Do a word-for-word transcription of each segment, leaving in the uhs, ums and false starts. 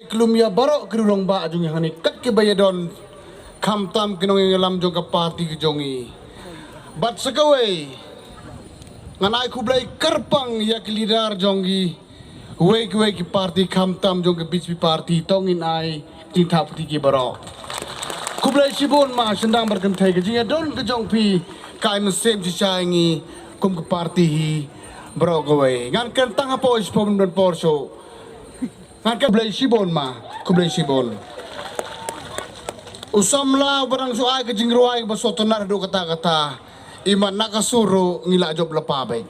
Khlem ïa baroh ki rangbah jong ngi hangne kat kiba ïadon, khamtam ki nongïalam jong ka party ka jong ngi. Bad sa kawei, ngan ai khublei kyrpang ïa ki leader jong ngi, wei ki wei ki party, khamtam jong ka B J P party, to ngin ai jingthap kti ki baroh. Khublei shibun ma, sngewbha ban kynthei, ka jingïadon ka jong phi ka ai mynsiem shisha ïa ngi kum ka party hi baroh kawei. Ngan kren tang hapoh shiphew minit por shuh. Ngan khublei shibun ma, khublei shibun. U samla uba dang shu ai ka jingrwai ba sngewtynnat haduh katta katta. Imat na ka sur ruh ngi la jop lypa beit.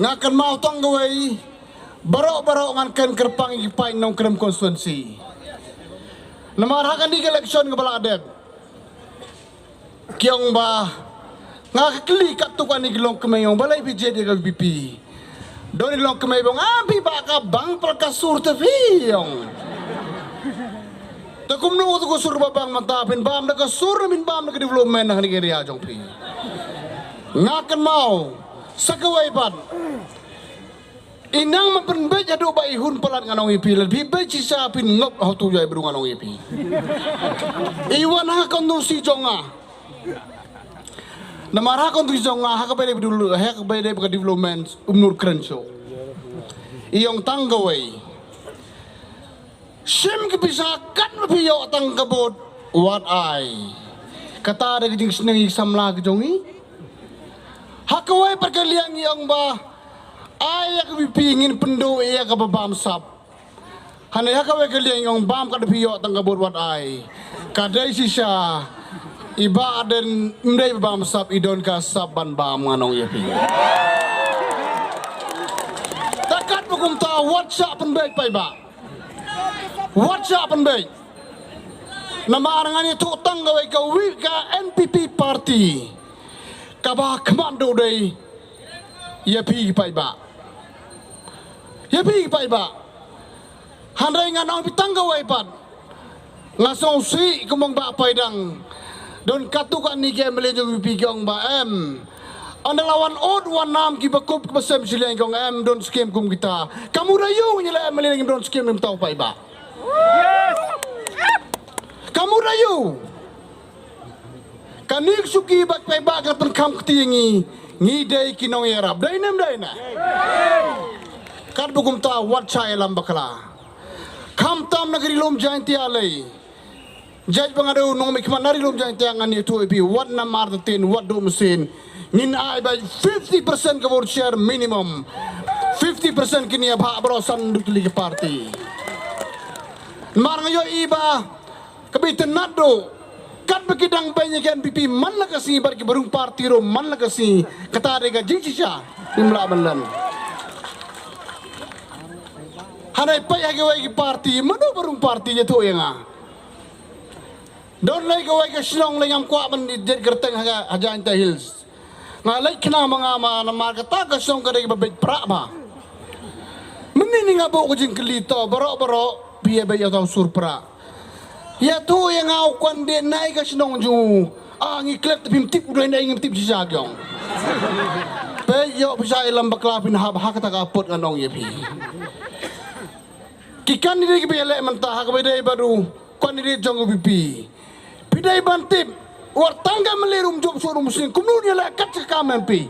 Nga kynmaw tang kawei, baroh baroh ngan kren kyrpang ïa ki paid Nongkrem constituency. Namar ha kane ka election kaba la dep, ki ong ba, nga kylli katto katne ki longkmie, ong balei phi jied ïa ka VPP. Don i longkmie ba ong, ah, phi bah ka bang pal ka sur te phi, ong. Te kumno te ka sur ba bang mynta, phin bam da ka sur ne phin bam da ka development ha kane ka area jong phi. Nga kynmaw sa kawei pat. I nang ma pynbeit haduh ba i hun palat, ngan ong ïa phi, lada phi beit shisha phin ngop ha uto u jaitbru, ngan ong ïa phi. I wan ha ka constituency jong nga. Namar ha ka constituency jong nga, ha kaba ïadei bad, ha kaba ïadei bad ka development, um nud kren shuh. I ong tang kawei. Shim ki pisa katba phi ïoh tang ka vote, wat ai. Kata dei ka jingsneng ïa ki samla ki jong ngi. Ha kawei pat ka liang i ong ba, ai ïa ka VPP, ngin pynduh ïa kaba bamsap. Hangne ha kawei ka liang i ong bam katba phi ïoh tang ka vote, wat ai. Ka dei shisha, i Bah Ardent ym dei ba bamsap, i don ka sap ban bam, ngan ong ïa phi. Te katba kumta, wat shah pynbeit paidbah. Wat shah pynbeit. Namar ngan ïathuh tang kawei, kawei ka NPP party kaba khmat duh dei ïa phi ki paidbah. Ïa phi ki paidbah. Hynrei ngan ong ïa phi tang kawei pat. Nga sngewsih kumba ong Bah Paidang. Don katto katne ki MLA jong VPP ki ong ba em, ynda la wan ud wan nam kiba kup kiba sem shiliang, ki ong em, don skim kum kita. Ka mut aïu ngi la MLA ngim don skim, ngim tau paidbah. Ka mut aïu? Kane ka shuki ba paidbah ka pynkham kti ïa ngi, ngi dei ki nongïarap. Dei ne ym dei ne? Katba kumta, wat shah ïalam bakla. Khamtam na ka Ri Lum Jaiñtia lei. Jait ba nga dei u nongmihkhmat na Ri Lum Jaiñtia, ngan ïathuh ïa phi, wat namar da tin, wat duh mynsiem. Ngin ai ba fifty percent ka vote share minimum. Fifty percent kin ïa bhah baroh san tylli ki party. Namar nga ïohi ba kaba itynnad duh, katba ki dang beiñ ïa ka NPP man la ka sngi bad kiba rung party ruh man la ka sngi, kata dei ka jingshisha. Ngim lah ban len. Hangne peit ha kiwei ki party, mano ba rung party, ïathuh ïa nga. Don lei kawei ka shnong lei, ngam kwah ban jied kyrteng ha ka, ha Jaiñtia Hills. Nga leit khnang ma nga ma, namar kata ka shnong ka dei kaba beit prah bha. Mynne nga buh ka jingkylli, to baroh baroh phi ïa beit ïa uta u sur prah. Ïathuh ïa nga u candidate na ka shnong jong u. Ah, ngi klet te phim tip u dei na, ngim tip shisha, ki ong. Peit, ïoh pisa ïalam bakla phin hap ha kata ka apot, ngan ong ïa phi. Ki candidate kiba ïaleh mynta ha kaba ïadei bad u candidate jong u VPP, phi dei ban tip, wat tang ka MLA ruh um jop shuh, ruh um sning, kumno un ïaleh kat ka kam MP.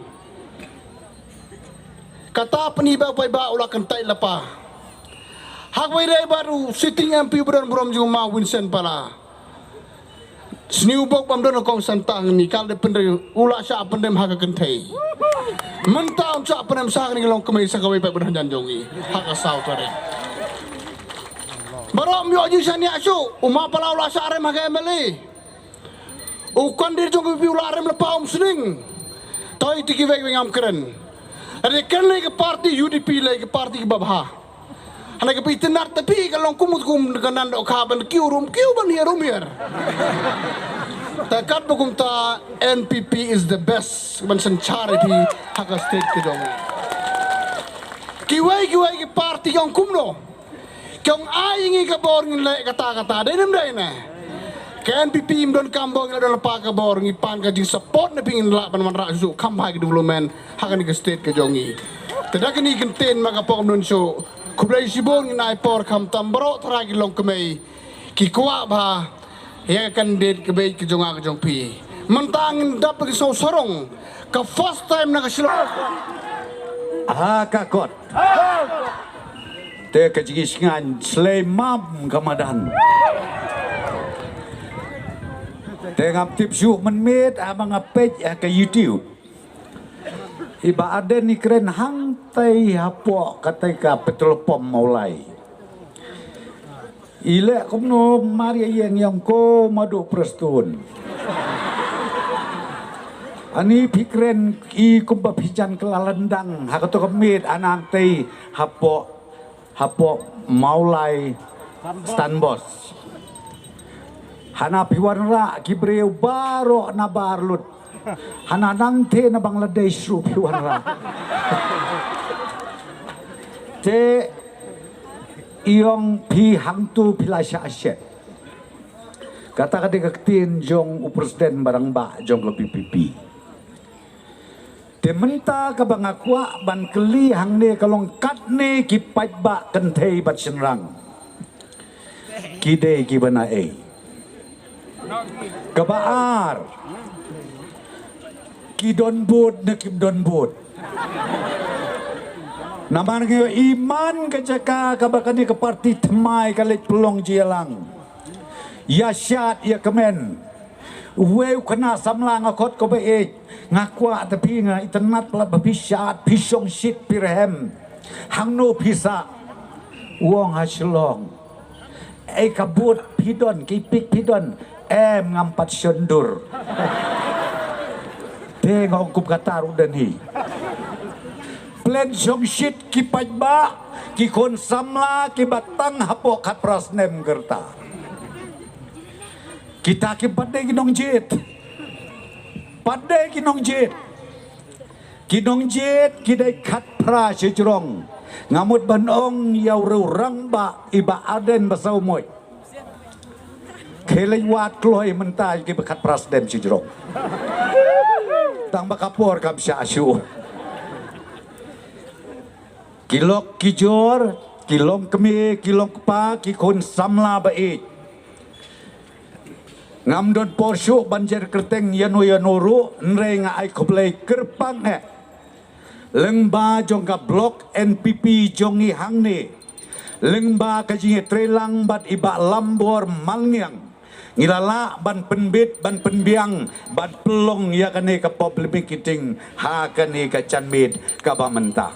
Kata pynban paidbah u la kyntait lypa. Ha kaba ïadei bad u sitting MP uba don burom jong u ma Vincent Pala. Sniew bok bym don ha kong Santa ngi, ka la dep pynrem, u la shah pynrem ha ka kynthei. Mynta un shah pynrem sha kane ka longkmie, sa kawei pat ba don hajan jong ngi ha ka saw tarik. Baroh ym ïoh jingshaniah shuh, u ma Pala u la shah rem ha ka MLA. U candidate jong ka VPP u la rem lypa, um sning. To ïa kito kiwei kiba ngam kren. Hynrei kane ka party UDP lei ka party kaba bha. Hana ka phi tynnat, te phi ka long kum, kum ka nan dohkha, ban kiew rum kiew, ban hiar rum hiar. Te katba kumta, NPP is the best ban synshar ïa phi ha ka state ka jong. Kiwei kiwei ki party ki ong kumno, ki ong ai ïa ngi ka bor ngin leh kata kata, dei ne ym dei ne? Ka NPP ym don kam bor, ngi la don lypa ka bor, ngi pan ka jingsupport na phi, ngin lah ban wanrah shuh shuh kham bha ki development ha kane ka state ka jong ngi. Te da kine ki kyntien ma ka pom don shuh. Khublei shibun, ngin ai por khamtam baroh trai ki longkmie ki kwah bha ïa ka candidate ka beit ka jong nga ka jong phi. Mynta ngin dap ki sawsarong ka first time na ka Shillong. Ha ka kot. Te ka jingïasngewsih slei mam ka madan. Te ngam tip shuh mynmiet haba nga peit ha ka YouTube. I Bah Ardent i kren hangtei hapoh katei ka petrol pump Mawlai. I leh kumno mar ïa ïeng ïa ko Madu Prestone. Ani phi kren i kumba phi jan kylla lyndang ha kato ka miet, hangtei hapoh hapoh Mawlai Stanbos. Hana phi wanrah ki briew baroh na bar lut. Hana nangtei na Bangladesh ruh phi wanrah. Te i ong phi hangtu phi la shah shet. Kata ka dei ka ktien jong u president ba rangbah jong ka VPP. Te mynta kaba nga kwah ban kylli hangne ka long katne ki paidbah kynthei bad shynrang ki dei kiba naei? Kaba ar, ki don vote ne kim don vote? Namar ngi ïohi man ka jaka kaba kane ka parti thymmai ka leit pynlong jingïalang, ïa shad ïa kmen. Uwei u khynnah samla nga khot ko ba ïeit, nga kwah te phi, nga itynnad palat ba phi shad, phi shongshit, phi rhem. Hangno phi sah? U ong ha Shillong. Ei ka vote phi don, ki pick phi don? Em, ngam pat shon dur. Te nga ong kum kata ruh don hi. Plen shongshit ki paidbah, ki khun samla kiba tang hapoh khatphra snem ka rta. Kita kim pat dei ki nongjied. Pat dei ki nongjied. Ki nongjied ki dei khatphra shajrong. Nga mut ban ong ïa u rangbah i Bah Ardent Basaiawmoit, khie leit wad kloi mynta ïa kiba khatphra snem shajrong. Tang ba ka por kam shah shuh. Ki lok ki jor, ki longkmie, ki longkpa, ki khun samla ba ïeit. Ngam don por shuh ban jer kyrteng ïano ïano ruh, hynrei nga ai khublei kyrpang eh. Lyngba jong ka block NPP jong ngi hangne, lyngba ka jingïatreilang bad i Bah Lambor Malngiang, ngi la lah ban pynbit, ban pynbiang, ban pynlong ïa kane ka public meeting ha kane ka janmiet kaba mynta.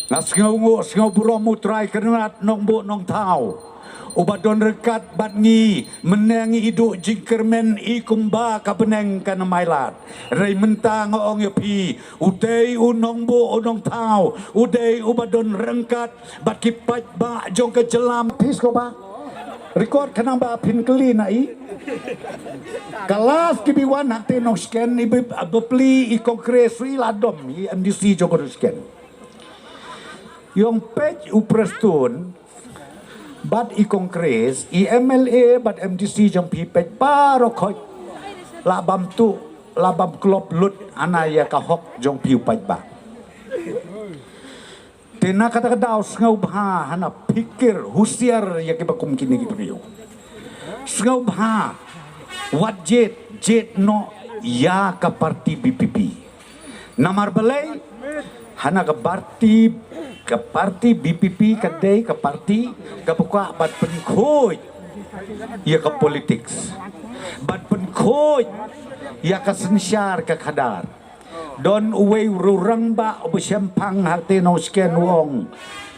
Nga sngewnguh, sngewburom U Trai Kynrad Nongbuh Nongthaw, uba don ryngkat bad ngi, mynne ngi i duh jingkyrmen i kumba ka bneng kan ym ailad. Hynrei mynta nga ong ïa phi, u dei u Nongbuh u Nongthaw, u dei uba don ryngkat bad ki paidbah jong ka jylla. Phi sngewbha record khnang ba phin kylli na i. Ka last ki ba wan hangtei Nongshken, i ba, ba plie i Congress ruh i la dom, i MDC jong ka Nongshken. Ïong peit u Prestone bad i Congress, i MLA bad MDC jong phi peit baroh khoit la bam tuh, la bam klop lut hana ïa ka hok jong phi u paidbah. Te na kata ka daw sngewbha hana phikir husiar ïa kiba kum kine ki briew. Sngewbha wat jied, jied noh ïa ka parti VPP. Namar balei? Hana ka parti, ka parti VPP ka dei ka parti kaba kwah ban pynkhuid ïa ka politics, ban pynkhuid ïa ka synshar ka khadar. Don uwei u rangbah uba shemphang hangtei Nongshken u ong,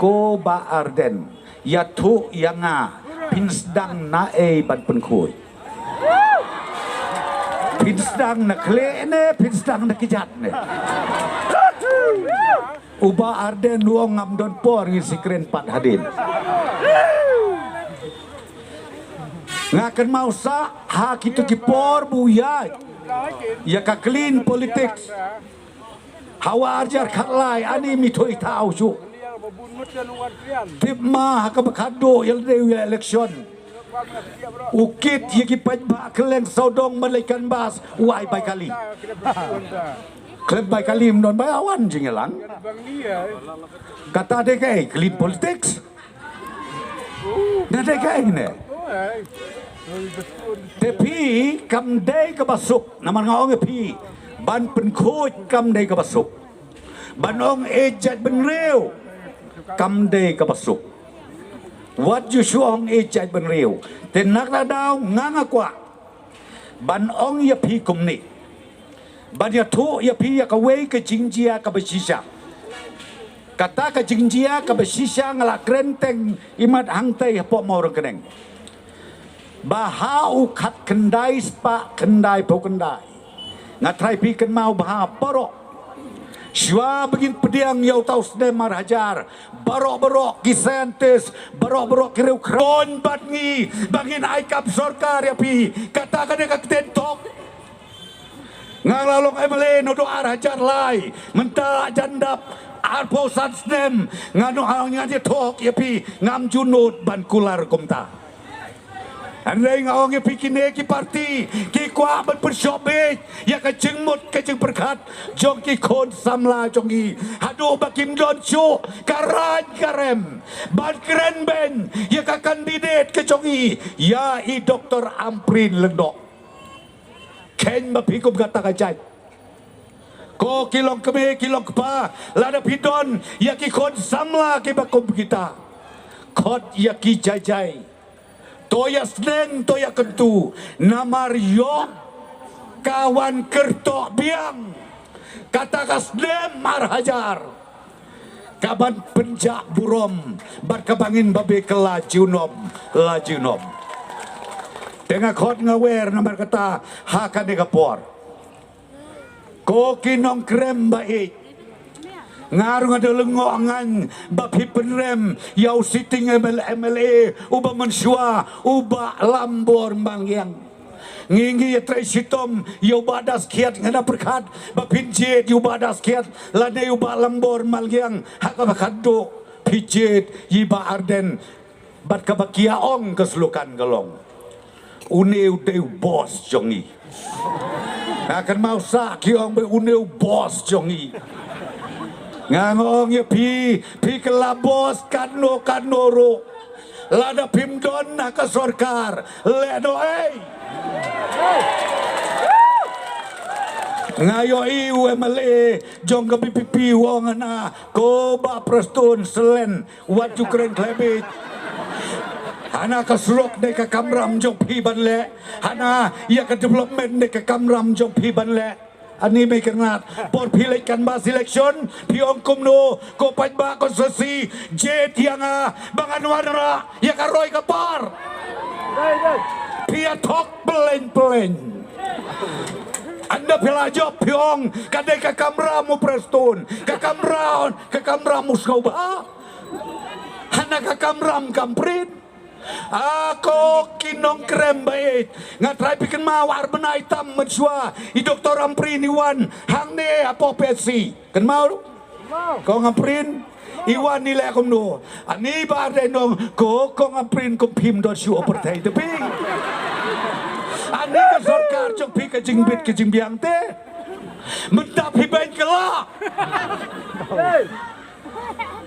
ko Bah Ardent, ïathuh ïa nga, phin sdang naei ban pynkhuid? Phin sdang na khlieh ne phin sdang na kjat ne? U Bah Ardent u ong, ngam don por, ngin sa kren pat hadien. Nga kynmaw sah ha kito ki por ba u ïaid ïa ka clean politics. Ha u ar hajar khatlai ani mi thui thaw shuh. Tip ma ha kaba khadduh ïa lade ïa election, u kit ïa ki paidbah kylleng sawdong ban leit canvass, u ai bai kali. Khlem bai kali ym don ba wan jingïalang. Kata dei kaei, clean politics. Na dei kaei ne? Te phi kam dei kaba suk, namar nga ong ïa phi, ban pynkhuid kam dei kaba suk. Ban ong ïeit jaitbynriew kam dei kaba suk. Wat ju shu ong ïeit jaitbynriew. Te na kata ka daw nga nga kwah ban ong ïa phi kumne. Ban ïathuh ïa phi ïa kawei ka jingjia kaba shisha. Kata ka jingjia kaba shisha nga la kren teng imat hangtei hapoh Mawryngkneng. Ba ha u khatkhyndai spah khyndaiphew khyndai. Nga trai phi kynmaw bha baroh. Shuwa ba ngin pdiang ïa uta u snem ar hajar, baroh baroh ki scientist, baroh baroh ki riewkhraw bad ngi ba ngin ai kam sorkar ïa phi. Kata ka dei ka ktien thok. Nga la long M L A naduh ar hajar lai, mynta la jan dap arphew san snem, nga nang ïathuh ïa phi, ngam ju nud ban kular kumta. Hynrei nga ong ïa phi, kine ki parti ki kwah ban pynshong beit ïa ka jingmut ka jingpyrkhat jong ki khun samla jong ngi. Haduh ba kim don shuh ka rang ka rem ban kren beiñ ïa ka candidate ka jong ngi, ïa i Doktor Ampareen Lyngdoh. Kheiñ ma phi kum kata ka jait. Ko ki long kmie ki long kpa, lada phi don ïa ki khun samla kiba kum kita, khot ïa ki jai jai. To ïa sneng, to ïa kyntu, namar ïoh ka wan kyrtoh biang kata ka snem ar hajar, ka ban pynjah burom bad kaba ngin babe kylla junom la junom. Te nga khot nga wer namar kata ha kane ka por. Ko ki nongkrem ba ïeit, nga ruh nga da lyngngoh ngan ba phi pynrem ïa u sitting M L A, M L A uba mynshuwa, u Bah Lambor Malngiang. Ngi ngi ïatrei shitom ïa u Bah Daskhiat, nga da pyrkhat ba phin jied ïa u Bah Daskhiat lane u Bah Lambor Malngiang ha kaba khatduh phi jied ïa i Bah Ardent. Bad kaba ki ïa ong ka slogan ka long, une u dei u boss jong ngi. Nga kynmaw sah ki ong ba une u boss jong ngi. Nga nga ong ïa phi, phi kylla boss katno katno ruh, lada phim don ha ka sorkar, leh noh ei. Nga ïohi u M L A jong ka V P P u ong hana, ko Bah Prestone Syllen, wat ju kren khlem bit. Hana ka surok dei ka kamram jong phi ban leh. Hana ïa ka development dei ka kamram jong phi ban leh. Ani Meikhyrnat, por phi leit canvass election, phi ong kumno, ko paidbah ko sasi jied ïa nga ba ngan wanrah ïa ka roi ka par. Phi ïa thok pyllein pyllein. Ynda phi la jop phi ong ka dei ka kamram u Prestone, ka kamram, ka kamram u sngewbha. Hana ka kamram ka Ampareen. A ko ki nongkrem ba ïeit, nga trai phi kynmaw ar bnai tam mynshuwa i Doktor Ampareen i wan hangne hapoh P H C. Kynmaw? Kong Ampareen i wan i leh kumno? Ani Bah Ardent ong, ko Kong Ampareen kum phim don shuh u pyrthei te phi. Ani ka sorkar jong phi ka jingbit ka jingbiang te. Mynta phi beiñ kylla.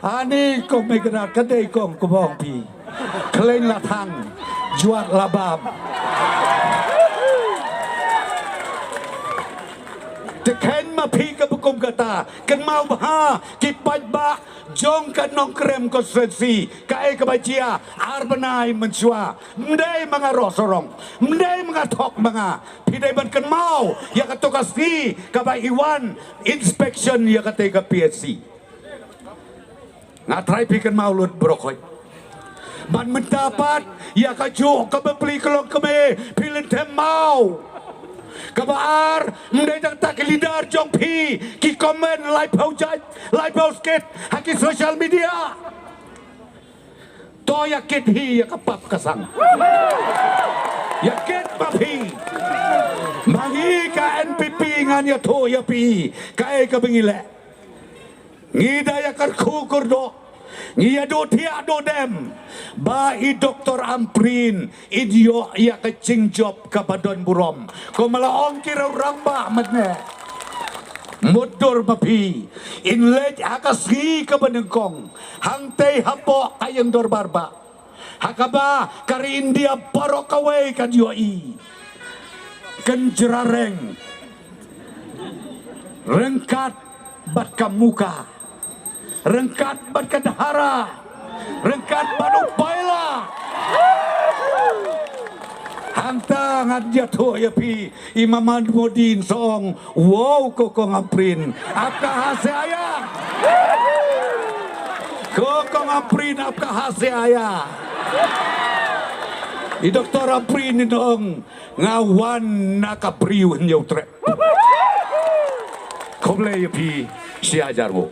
Ani Kong Meikhyrnat, ka dei kong ka bong phi. Khleng la thang, jwat la bam. Te kheiñ ma phi kaba kum kata, kynmaw bha ki paidbah jong ka Nongkrem constituency, kaei kaba jia ar bnai mynshuwa. Ym dei ma nga Roh Sarong, ym dei ma nga Thok ma nga. Phi dei ban kynmaw ïa kato ka sngi kaba i wan inspection ïa katei ka P H C. Nga trai phi kynmaw lut baroh khoit. Ban mynta pat ïa kajuh kaba pli ka long kmie phi lynthem maw. Kaba ar, ym dei tang ta ki leader jong phi ki comment laiphew jait, laiphew skit ha ki social media. To ïa kit hi ïa ka pap ka sang. Ïa kit ma phi. Ma ngi ka N P P ngan ïathuh ïa phi kaei kaba ngi leh. Ngi da ïa kyrkhu kyrdoh, ngi ïa duh thiah duh dem ba i Doktor Ampareen in ïoh ïa ka jingjop kaba don burom. Kumba la ong ki riew rangbah mynne, Mutdur ma phi, in leit ha ka sngi kaba nyngkong, hangtei hapoh ka ïing dorbar bah, ha kaba ka ri India baroh kawei kan ïohi. Kan jrareng ryngkat bad ka Muka, ryngkat bad ka Dhara, ryngkat bad u Paila. Hangta ngan ïathuh ïa phi, i Mama Modi in sa ong, wow, ko Kong Ampareen, aap kahan se aaya? Ko Kong Ampareen, aap kahan se aaya? I Doktor Ampareen in ong, nga wan na ka Bri u Hynñiewtrep. Khublei ïa phi, sha jar mo.